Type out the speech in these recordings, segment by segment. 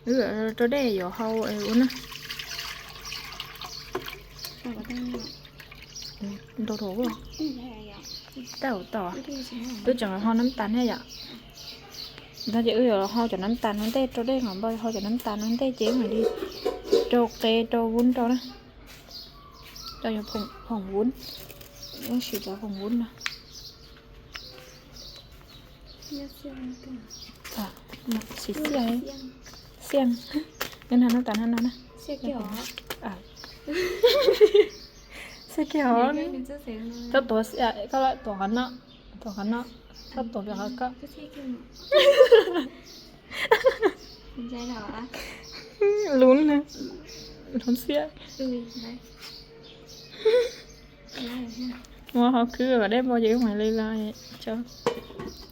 Wb rau dej yuav hau ua na. Ntau dhau. Tab tom, twb tseem hau nab tas ne yom. Ntawd ces wb yuav hau cov nab tas no ntej, rau dej nkaus npau hau cov nab tas no ntej ces mam li rau qe rau vub rau na. Rau yog phoom vub, wb siv cov phoom vub no. Siv xiaj, xiaj, nab tas no na. Xiaj kiag hov, txhob tuav, koj tuav qhov no, tuav qhov no, txhob tuav qhov ko. Lub na, lub xiaj. Muab hauv khwb kom dej npau ces wb mam li los.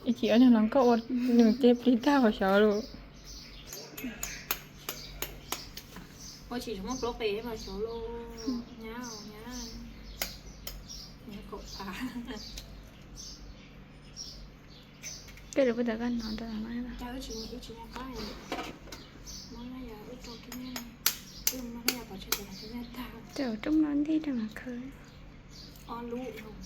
Ib chim ob niag hluas nkauj ua nws tej plig tag hauv xyov lawm. Ua tsis muab plaub qe mas xyov lawm, nyab nyab, nyab kaum phav. Koj lawv puas tau koj hnov rau los? Cas wb tsis, wb tsis nco qab. Muab no yog wb rau kiag, wb muab no yog pov tseg ces tag. Rau rooj no ntej rau mas khaws. Ob lub,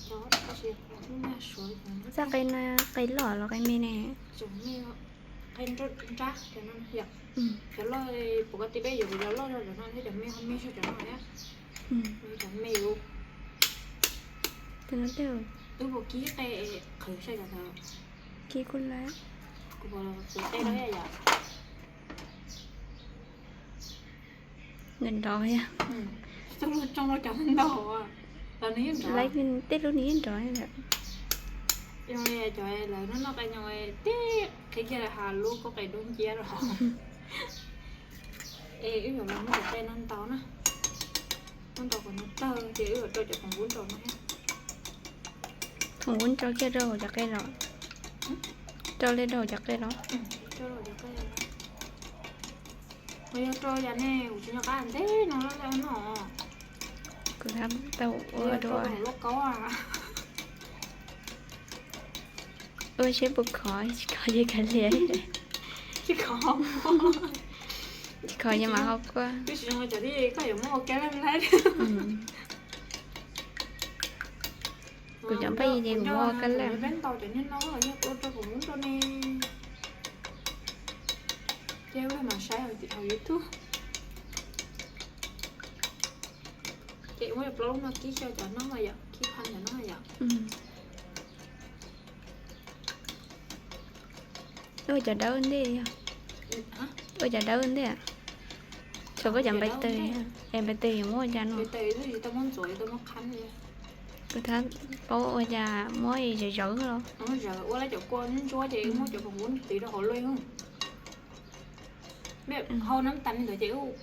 tab sis lub nag suav. Txoj qe no qe loj los qe me ne? Tseem me, qe nrab cov no yom. Cov loj, pom ko tib peb yuav cov loj zog cov no thiab, cov me ho me zog cov no thiab. Cov me. Wb puas kib qe qhwv saib cov ntawd? Kib kuj lawm. Kuv puas qhwv qe no yom? Nrov yog. Txoj lub tsoo cov ntau, los nws yeej nrov. Tej lub nws yeej nrov. Yog cov lawv noj noj qe nyo tib qhib kiag has lub kauj qe dub nciab los. Es wb yuav los muab cov qe no ntau na, muab ntau kom nws tawg ces wb yuav rau cov phoom vub rau no. Phoom vub rau kiag rau hauv cov qe los? Rau li rau hauv cov qe los? Rau hauv cov qe. Kuv yog rau yam ne, kuv tsis nco qab ntej no lawm no. Kuv tab tau ua rau lub kaub. Ua seb puas khov, tsis khov ces kav liam. Tsis khov, tsis khov ces mam ho kua. Twb tsis zoo cov li koj yuav muab ua kab laj laj. Kuv cov npaj ces kuv muab ua kab laj. Peb ntau cov niag no yog ua rau kuv muab rau ne. Ces wb mam saib hauv YouTube. Ces muab plaub lub no kib xyaw cov no yom, kib phab cov no yom. Ua cov dawb ntej yog. Ua cov dawb ntej. Tshuav koj cov npais tes, es npais tes yuav muab ua cas no? Kuv tab paub ua cas muab zawv zawv los. Ua lawv cov kua ntsuab ces muab cov phoom vub tiv rau hauv luj. Hau nab tas li ntawd ces wb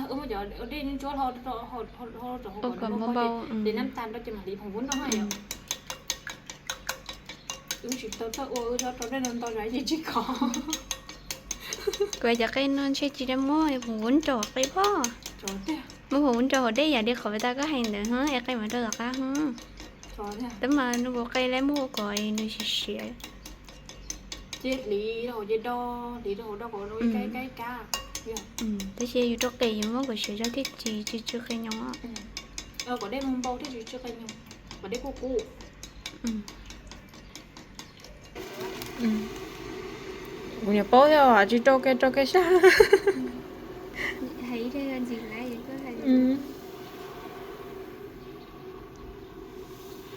muab cov dej ntsuab hau rau hauv kom npau npau ces nab tas rau ces mam li phoom vub no yom. Wb tsis tau txawj ua, wb txhob rau dej ntau ntau ces tsis khov. Kuv cov qe no ntshe tsis tau muab phoom vub rau qe pob. Muab phoom vub rau hauv dej yam li qhov tas koj hais ntawd es qe mam rau tom qab. Tab mas nws kuv qe lawm muab ua kom nws siav siav. Ces hliv rau hauv ces do, hliv rau hauv do kom kaib kaib kab. Tab sis yus rau qe yus muab kom siav zog thiaj tsis tsw qe nyoos. Kom dej mus npau thiaj tsis tsw qe nyoos, kom dej kub kub. Kuv niam paub thiab, tsis rau ke rau ke sab.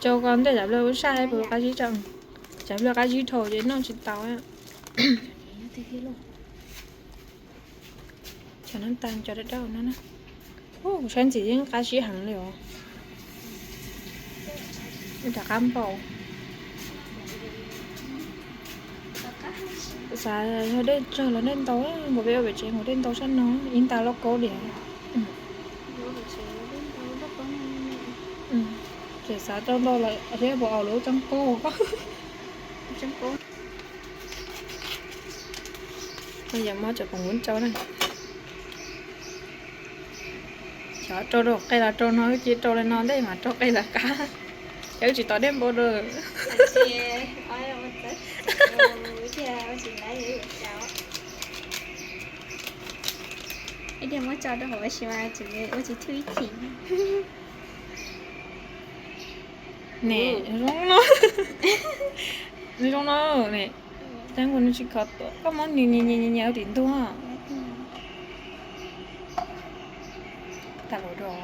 Rau ko ntej cov nplej ub saj, cov nplej qab zib dhau ces noj tsis tau. Cov nab tas cov dawb dawb no na. Kuv saib ntxim yeej qab zib heev li os. Rov qab npau. Xav yog dej tsawg los dej ntau, nkaus peb ua pem tsev nkaus dej ntau sab no ib nta lauj kaub diam. Tseem xav tau ntau lawm thiab puas aus lub tseeb kaub. Yog muab cov phoom vub rau na. Xyov rau rau qe los rau no, wb cia rau li no ntej mas rau qe los qab. Ces wb tsis tos dej npau rau. Ces wb tsis laib, wb yuav cas. Ib diag muab tso rau hauv ua si mas tseem ua tsis thwj ib chim. Ne, zoo no, zoo no ne. Tab ua nws tsis khov tuaj, koj muab nws nyias nyias nyias nyias ua tim ntuag. Tag lus rau.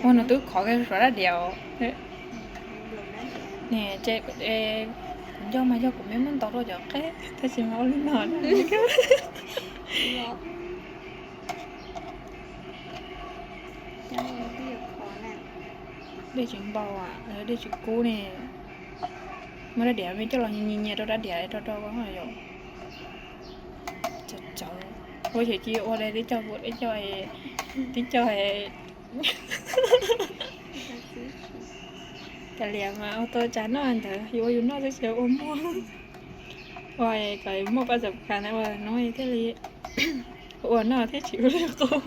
Ua nws twb khov kiag suav dab diav. Ne, ces kuv nco mas yog kuv me muab ntaus rau cov qeb tab sis mas ua li no. Dej tsis npau, dej tsis kub ne. Muab dab diav me coj los nyias nyias rau dab diav rau rau yom. Ua xyem cia ua li tib co, tib co, tib co. Kav liam mas ua tau tsam noj ntawd, yus ua yus noj xwb tsis ua muag. Ua kom muaj paj txawm khav ntawd ua no thiaj li ua noj thiab tsis ua li qub.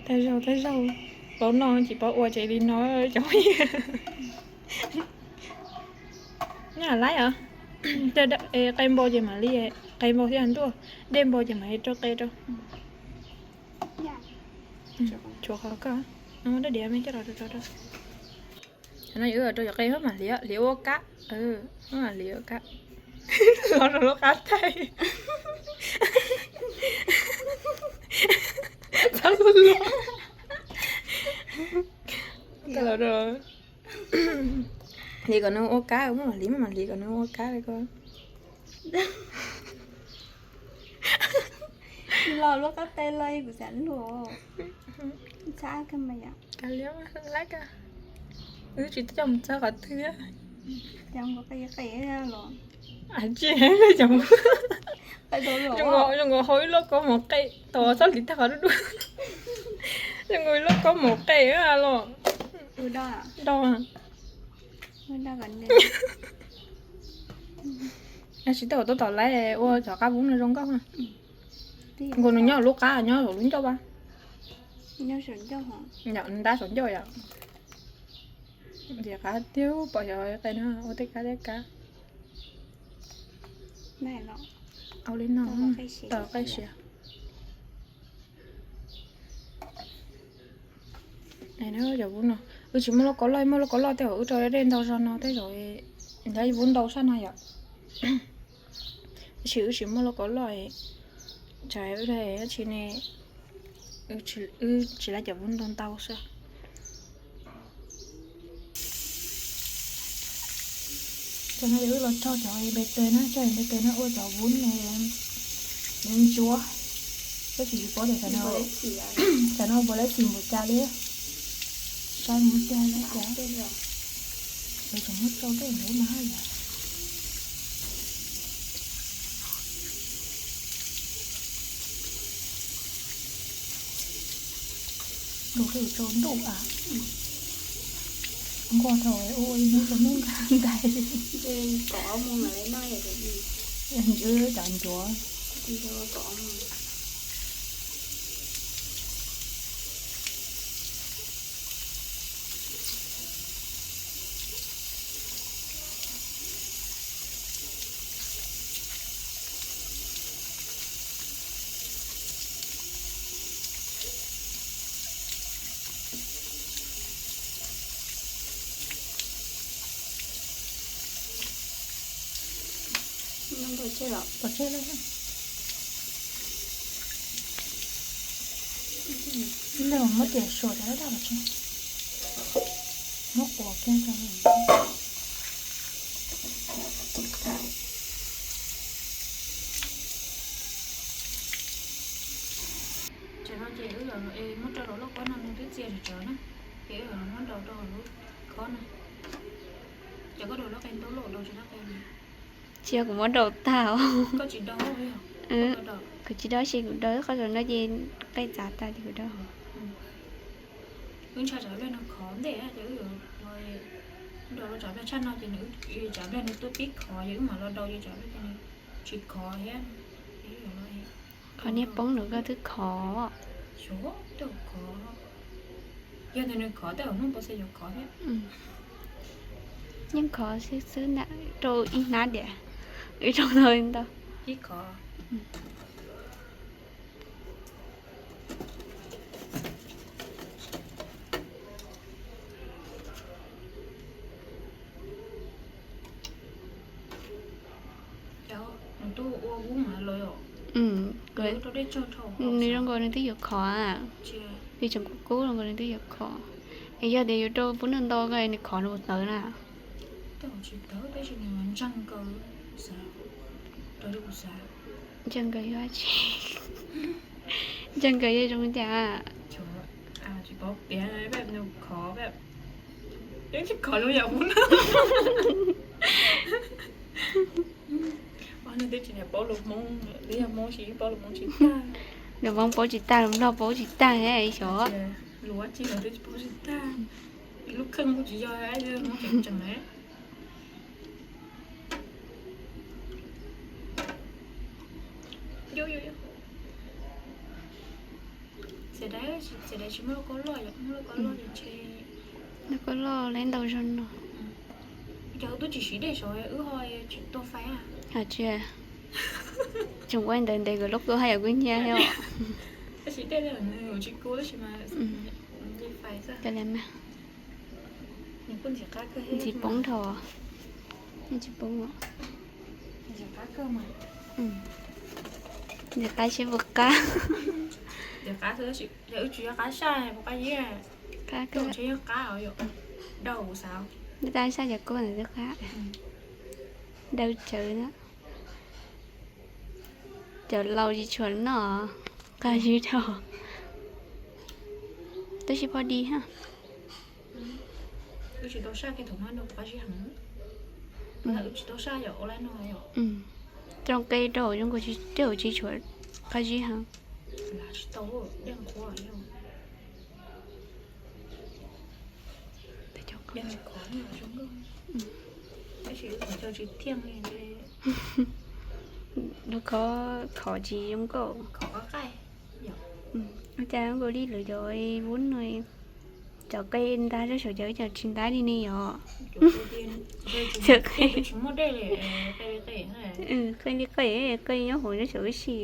Tej zaug tej zaug paub noj tsis paub ua ces li no cov. Noj laib os. Qe npau ces mam li, qe npau thiab ntuj, dej npau ces mam li rau qe rau. Tshuav qhov koj, dab diav me coj los rau rau. No yus rau cov qe mam li, li ua kab, mam li ua kab. Los rau lub qab thaij. Txhob lub lub. Tau los rau. Hliv kom nws ua kab, muab mam hliv, muab mam hliv kom nws ua kab li ko. Los lub qab thaij los kuv xav luaj. Txhab kawg mas yom. Kav liam, laib kawg. Wb tsis coj mus txog qhov twg thiab. Tsis, zoo nkaus hau ib lub kaub mom qe, tau txhob hliv tag qhov dub dub. Zoo nkaus ib lub kaub mom qe los. Do. Tsis tau ua tau tom lawv ua cov qab vub no zoo nkauj. Nkaus nws nyob lub qab nyob lub ncauj pas. Ntab saum ncauj yom. Ntxim qab tiag pom xyov qe no ua tej kab tej kab. Ua li no, tau qej siav. Cov vub no, wb tsis muaj lauj kaub loj, muaj lauj kaub loj tej zaum wb rau dej ntau zog no tej zaum, ntawd vub ntau sab no yom. Tab sis wb tsis muaj lauj kaub loj, tsam wb tsis ne, wb tsis laib cov vub ntau ntau xwb. Tam no wb los tso cov npe tes na, tso npe tes na ua cov vub ntsuab. Tab sis tsis paub tias tam no puas laib xim npaum cas li. Saib mus tiag li cas. Lawv tseem muab tsau tej ntawd mas haj yam. Ntuj twb tsau ntuj a. Nquag thaum ua ib hnub rau hnub nqag ntais. Ntswb cov ncuav. Pov tseg lawm. Tej zaum muab tiam suas rau lawm pov tseg. Muab quas kiag rau. Tam no ces wb muab rau hauv lub khob no nws twb txias tsawv na, ces wb muab rau rau hauv lub khob no. Ces koj rau lub qe ntaub loj rau tsis tau qe. Cia kuv muab rau tag. Kuv tsis rau, sis kuv rau qhov no ces qe txav tag ces kuv rau. Wb ntshai cov nplej no khov ntej ces wb yuav rau cov nplej tshaj no ces nws, cov nplej nws twb pib khov ces wb mam los rau ces cov nplej ces nws tsis khov thiab. Qhov niag poob nws koj twb khov. Xyov, tej zaum khov. Yog tias nws khov tej zaum hnub puas xav yuav khov thiab. Yeej khov xwb xwb ntag, rau ib hnab diam, wb rau ntau li ntau. Ib khov. Nws zoo nkaus nws twb yuav khov. Nws tseem kub kub zoo nkaus nws twb yuav khov. Es yog tias yuav rau pub nws nto ko nws khov nws puas tawv na? Ntsia nkawd yog dab tsi? Ntsia nkawd yog zoo li cas? Lus Hmoob paub tsis tag, lus Nplog paub tsis tag xyov. Lauj kaub loj lawv ntau zog no. Tsis, tseem ua ntawd ntev kom lauj kaub haj yam kub hnyiab thiab. Ntxim poob dhau. Tsis poob. Ntxim qab seb puas qab. Qab kawg. Tab saj cov kua ntawd twb qab. Dawb tsawv na. Cov laus tsis tshua noj, qab zib dhau. Tab sis pho di ha. Rau qe rau hauv zoo nkaus tsis, tej hauv tsis tshua qab zib heev. Lub khov khov tsis zoo nkauj. Ua cas zoo nkaus li lawv cov vub no, cov qe ntab rau saum cov, cov tsis ntab li ne yom. Qe li qe, qe nyob hauv nyob saum ib si.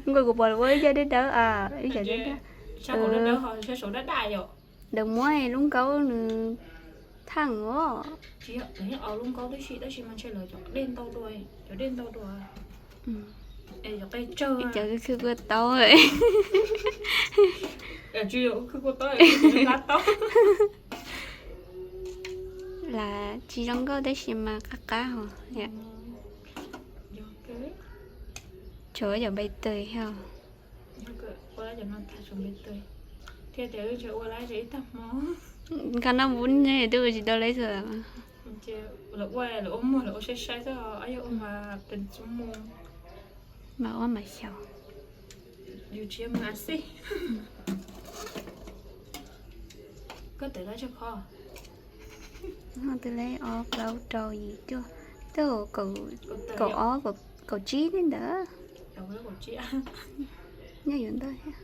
Nkaus kuv pom lawv ua ib co dawb dawb, ib co dawb dawb. Lawv muab lub nkaub nws thaaj os. Ib co khwb kua taub. Lam tsis zoo nkauj tab sis mas qab qab hos. Tshuav cov npe tws thiab. Nqa noj vub nyiaj twb ua tsis tau lawv xwb. Mas ua mas xyaum. Twb lawv ob plaub rau yim cuaj, twb kaum ob kaum tsib li ntawd. Nyob yuav ntau thiab.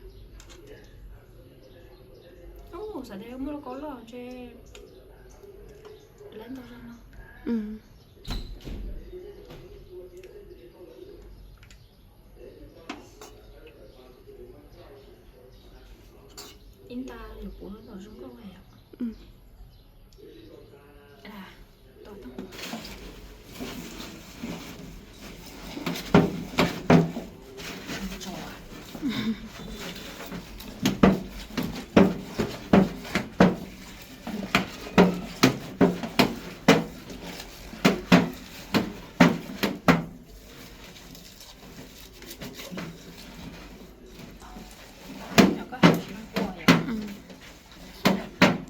Ib nta lus puv no zoo nkauj yom.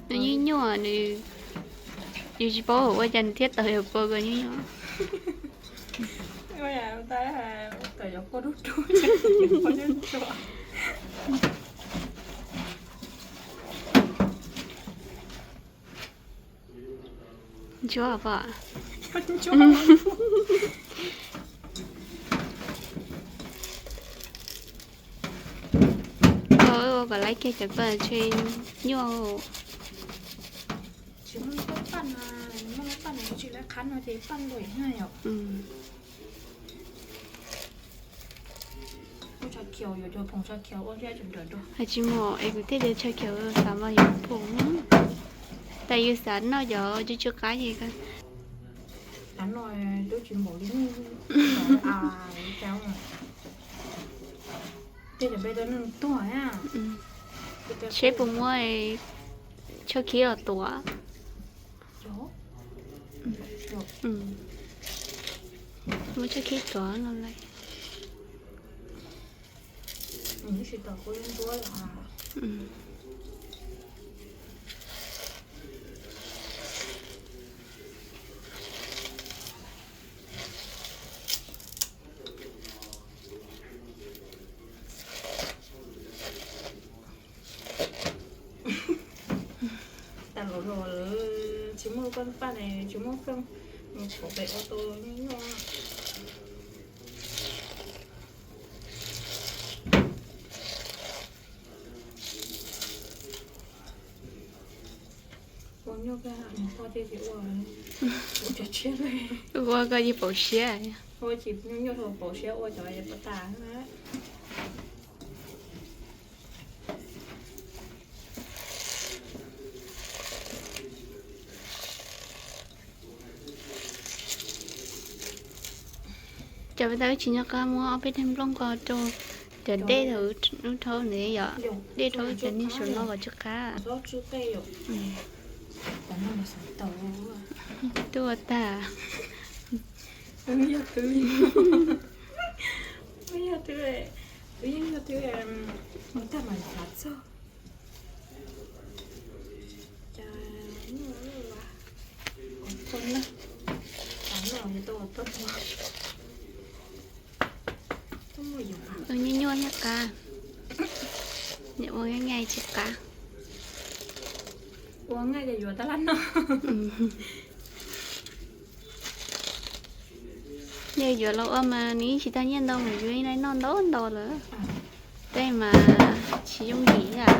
Nws nyuaj nyuaj, nws, yus tsis paub ua cas nws thiaj tawm yus pua ko nyuaj nyuaj. Ntsuab pom. Ua kom laiv kiag cov koj tsheb nyuaj. Qhab no ces paj ntuj na yom. Hais tsis mus es kuv thiaj tias tshaw khiav xav mas yuav phoom. Tas yus xav noj cov tsw tsw qab ces seb puas muaj tshuaj khib los tuav. Muaj tshuaj khib tuav no lawm. Tas los los lawv tsis muaj lub paj ne, tsis muaj feem, mus pom pem ua tau nyuaj. Ua nyuaj koj mus poj thiaj tsis ua, ua cov tshiab, ua koj yeej paus siab, ua tsis nyuaj nyuaj paus siab ua cov pov tas. Cov peb tas wb tsis nco qab muab ob peb daim nplooj ko rau cov dej thaum ub dhau ntawd yom, dej dhau cov niag saum no kom tsw qab. Tuaj tag. Twb yeej yog twb mus tag mas lam txog. Ua nyuaj nyuaj thiab qab, nim ua nyaij nyaij tsis qab. Ua nyaij ces yuav tab laj noj. Yog yuav los ua mas nws yeej tsis tau nyiaj ntau mas yuav yeej noj ntau ntau lawm. Tej mas tsis yooj yim ib yam.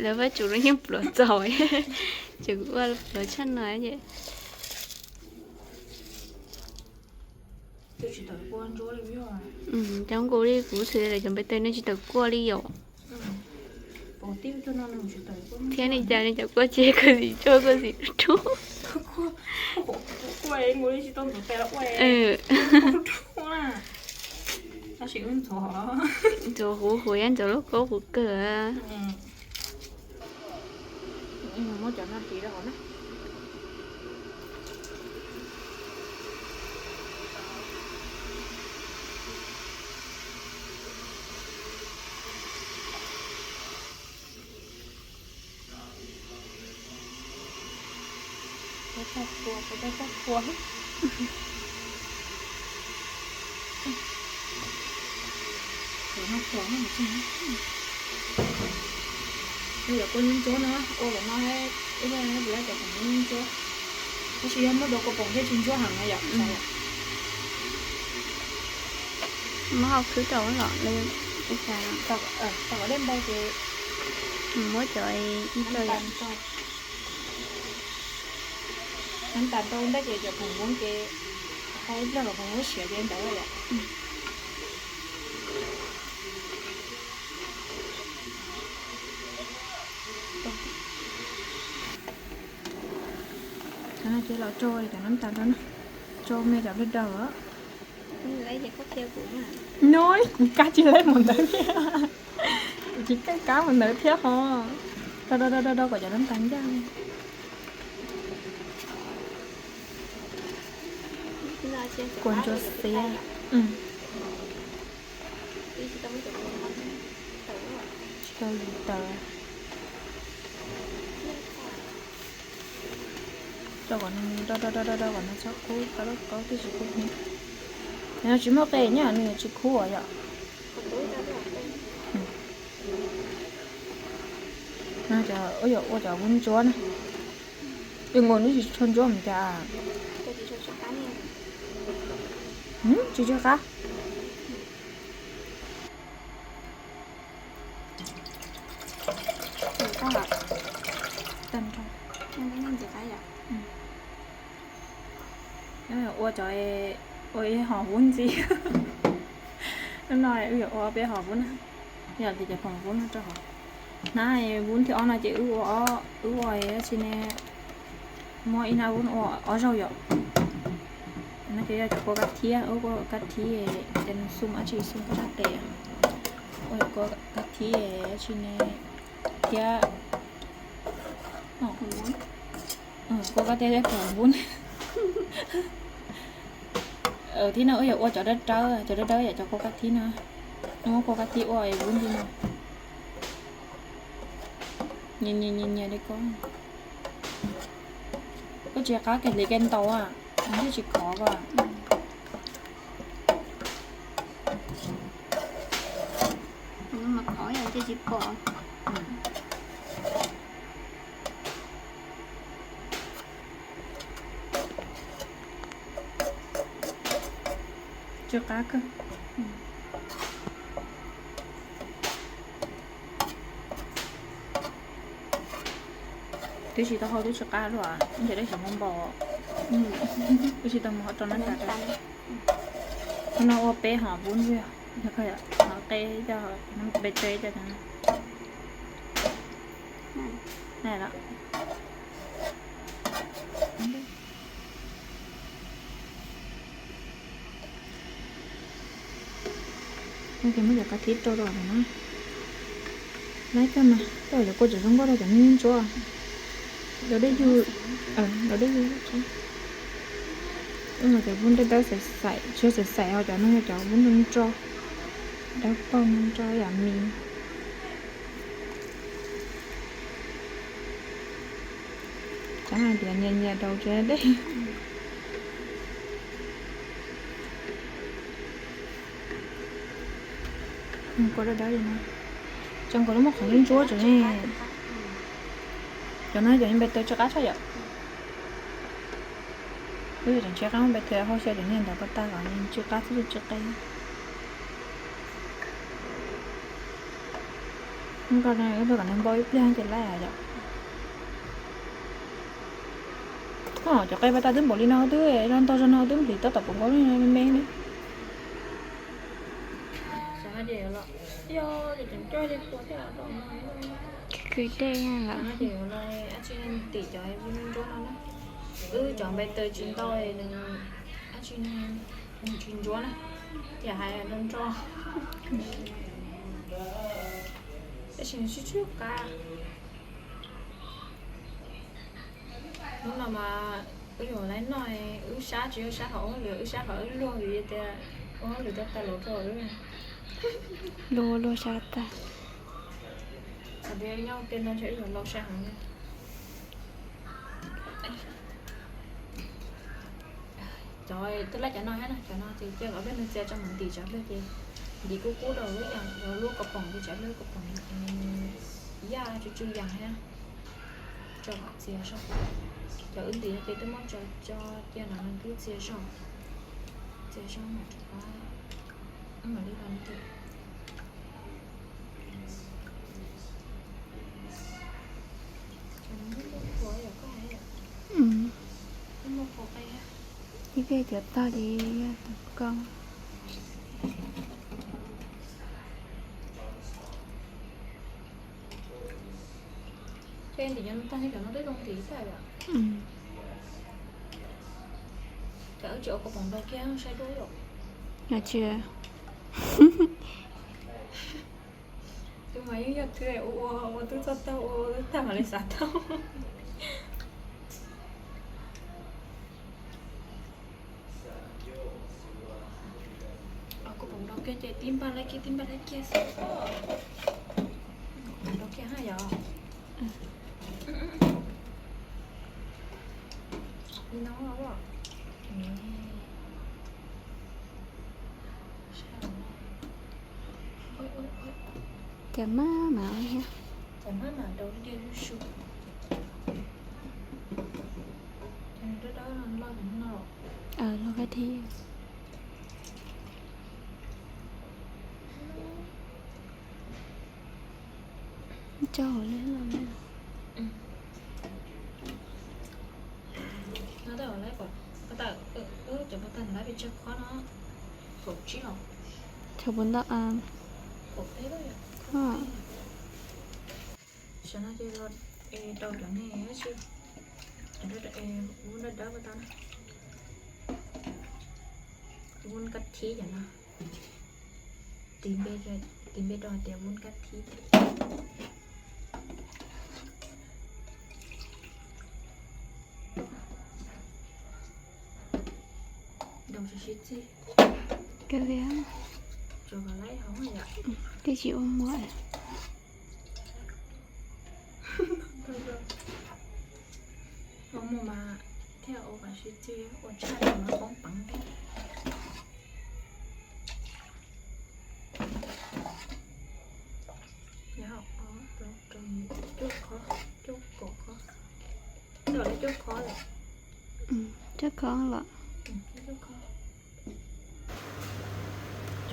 Lawv Vaj Tsum lub yeej pluav txaus, ces kuv ua pluav tshaj no ces. Cov nkaus li kuv xav tias cov npais tes no tsis tawm kuaj li yom. Thiab li cas li cov kuaj tsis koj xim cuaj koj xim rub. Ntxuav huv huv thiab ntxuav lub kaub huv kawg. Muab cov no ris rau hauv na. Yog kua ntsuab ntsuab no, ua lawm no, ib pliag cov khoom ntsuab ntsuab. Tab sis yog muab dua kua poom thiaj tsis ntsuab heev na yom. Muab hau khwb rau los, tau kom dej ntau ces muab cov ib rau. Nab tas ntau ntej ces cov khoom ntsuab ces hau ib pliag kom khoom ntsuab siav ces ntawd yom. Ces los rau cov nab tas rau na, rau me cov dawb dawb os. No, kuv kab tsis laib mus ntawd thiab, kuv tsis keej kab mus ntawd thiab ho. Rau rau rau rau kom cov nab tas ncaj. Kua ntsuab xiab. Tsis tau yus taws. Rau kom nws, rau rau rau rau kom nws txhob kub, rau rau kom tib si kub hnyiab. Nws tsis muaj qe nyob, nws tsis kub yom. Cov ua cov vuab ntsuab na. Twb nkaus nws tsis tshua ntsuab mus cas. Tsis tshua qab. Mus Tag nrho. Ua cov, ua ib hom vub ntxiv. Hnub no wb yuav ua peb hom vub na. Yog tias cov phoom vub no rau hauv. Hnab vub thib ob no ces wb ua, wb ua dab tsi ne, muab ib hnab vub ua ob zaug yom. No ces yog cov kua kab thib, wb ua kab thib, ces nws xum dab tsi xum kua dab tes. Ua cov kua kab thib dab tsi ne, thiab kua kab thib thiab phoom vub. Thib no wb yuav ua cov dawb dawb, cov dawb dawb yom, cov kua kab thib no. Muab kua kab thib ua vub ntxiv no. Nyias nyias nyias nyias li ko. Koj tsis qab kiag hliv kiag ntau, nws thiaj tsis khov ko. Khov ces tsis pom. Tsw qab kawg. Twb tsis tau hau twb tsw qab luaj, ntshe dab tsi muaj npaum. Twb tsis tau mus hau rau nab tas. Hnub no ua peb hom vub ntxiv, hom qe cov, peb teb cov. Ces muab cov kab thib rau rau no. Laib kawg mas, koj cov kua tseem zoo nkauj rau cov ntsuab. Cov dej yug, cov dej yug. Wb mas cov vub dawb dawb xaim xaim, tsis yog xaim xaim os, cov no yog cov vub nro nro, dawb paug nro nro yam mis. Txhob hais tias nyias nyias daus tsis deb. Kua dawb dawb li no, tso nkaus lub muaj qhov ntsuab ntsuab tseem ne. Cov no cov npe taw tsw qab tshaj yom. Wb tseem tsis qab npe taw hauj xia cov niag ntawd kom tag kom tsw qab xwb tsw qe. Nkaus no wb tuaj kom nws npau ib pliag ces laib yom. Cov qe pas tas twb npaum li no twb zoo ntau zoo no twb hliv tab tom pom nkaus me me li. Kwv dej lawm. Tim cov vub nruab no na, wb cov npe taw tsis ntau, nws dab tsi, nws tsis ntsuab na, tiam hais nrog nrog, tab sis nws sib tshwb qab. Hnub no mas wb yuav lawv noj, wb sab tsis yog sab qhov ua hauj lwm, wb sab qhov wb luag vim tias ua hauj lwm tau tas los rau wb. Luag luag sab tag. Qhov tias nyob ua ke ntau ntshe wb yuav lau sai heev li. Cov twb laib cov no thiab na, cov no ces cia kom peb nws txias tso mus ntim tsam pliag ces ntim kub kub rau lub yas, lub kaus poom ces tsam pliag lub kaus poom yaj tsw tsw yas thiab. Tso kom txias zog. Cov wb ntim no ces twb muab tso, tso cia no nws twb txias zog. Txias zog mam rov qab, mam li los ntim. Ib pliag cov tag ces yog tus koj. Ces ntim cov no tag, cov no twb zoo ntim tag lawm. Cov wb tsis ua kua poom nrau kiag saib duab yom. Tsis. Tus mas yeej yog twb ua ua ua twb txog tag, ua ua twb tag mam li xav tau. Kua poom nrau kiag ces tib npaj laib kiag tib npaj laib kiag xwb. Kua poom nrau kiag haj yom. Li no. Ces maj mam thiab. Ces maj mam rau diaj zuj zus. Ces nws dawb dawb loj no. Loj kab thib. Cov puas tawg lab pes tsawg qhov no? Kaum tsib los? Cov puas ntau? Kaum peb. Xyov no ces los rau cov nej, vuv dawb dawb ko tau na. Vuv kab thib cov no. Tis npe rau hais tias vuv kab thib. Doog tsis sib txig. Kawg li. Tsuas kom laib hov yom. Twb tsis ua muag. Ua muag mas thiaj ua kom sib txig, ua tshaj no mas poob peev thiab. Yog ob, rau, rau, cuaj qhov, cuaj kaum qhov. Tau lawm cuaj qhov lawm. Cuaj qhov los.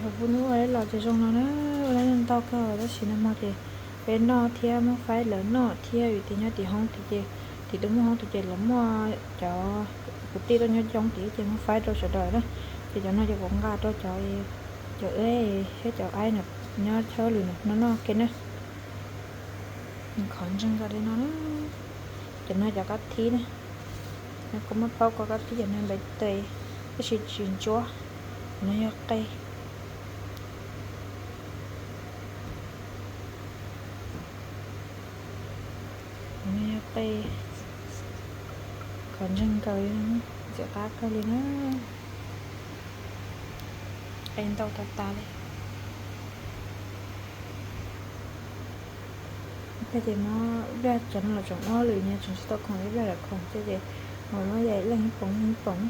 Cov vuv nws ua los ces zoo no na, ua ntau kawg tab sis nag hmo ces peb noj thiab muab faib lawv noj thiab vim tias nyob tim hoob tid ces, tim tus muag hoob tid ces lawv muaj cov kwv tij tuaj nyob coob tid ces muab faib rau sawv daws na. Ces cov no ces kuv nqa rau cov, cov thiab cov aib nyob chaw lwm no noj ke na. Qhov ntseeg nkaus li no na. Cov no cov kab thib na. Kuv muab paub ko kab thib cov no npaj tes, tab sis tsis ntsuab. No yog qe. No yog qe. Qhov ntseeg nkaus li, ntxim qab kawg li na. Qe ntau tas tas li. Thiab ces muab ib pliag cov no los tsoom ob lwm nyias tseem tsis tau khoom, ib pliag lawv khoom thiab ces mam muab yaim leej ib poom ib poom.